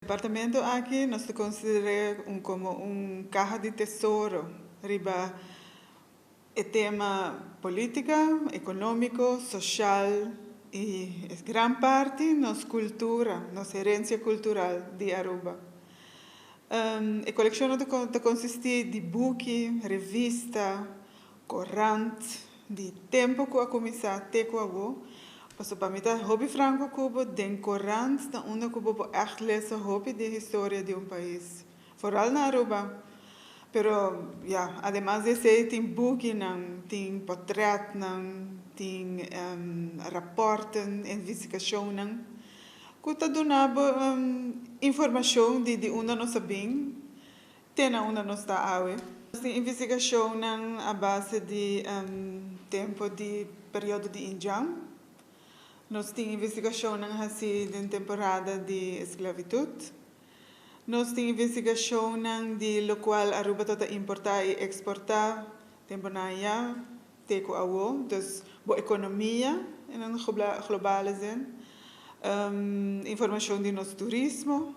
Departamento aki nos ta considera como un caha di tesoro riba e tema politica, economico, social y gran parti nos cultura, nos herencia cultural di Aruba. E coleccion ta consisti di buki, revista, corant, di tempo cu a cuminsa te cu awo. Paso pa mi ta hopi franco cu bo, den corant ta unda cu bo por echt lesa hopi di historia di un pais. Vooral na Aruba. Pero ja, ademas di esey tin bukinan, tin portretnan, tin rapporten, investigacionnan cu ta duna bo informacion di unda nos a bin, te na unda nos ta awe. Nos tin investigacionnan a base di tempo di periodo di Indjan. Nos tin investigacionnan haci den temporada di esclavitud. Nos tin investigacionnan di locual Aruba ta importa y exporta tempo nan te cu awo, dus bo economia in een globale zin. Informacion di nos turismo.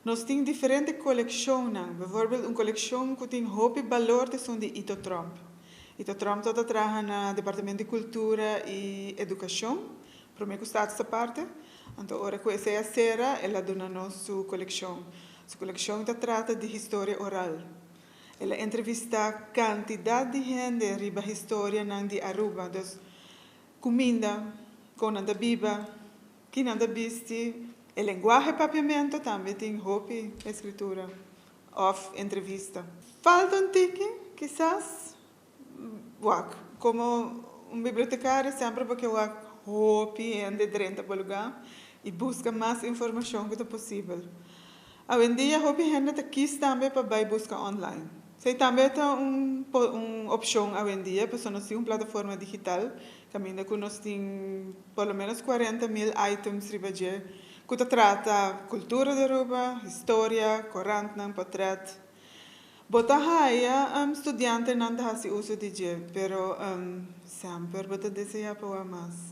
Nos tin diferente coleccionnan, bijvoorbeeld un coleccion cu tin hopi balor ta esun di Ito Tromp. Ito Tromp ta traha na Departamento di Cultura y Educacion, prome cu Status Aparte. Anto ora cu esey a cera, el a duna nos su coleccion. Su coleccion ta trata di historia oral. El a entrevista cantidad di hende riba historianan di Aruba. Dus cuminda, con nan ta biba, con nan ta bisti, e lenguahe Papiamento tambe tin hopi escritura of entrevista. Falta un tiki, kisas, wak, como un bibliotecario semper bo kier wak hopi hende drenta bo lugar y busca mas informacion cu ta posibel. Awendia hopi hende ta kies tambe pa bay busca online. Esey tambe ta un opcion awendia, pasobra nos tin un plataforma digital, caminda cu nos tin por lo menos 40 mil items riba dje, cu ta trata cultura di Aruba, historia, corantnan, portret. Bo ta haya studiantenan ta haci uso di dje, pero semper bo ta desea pa mas.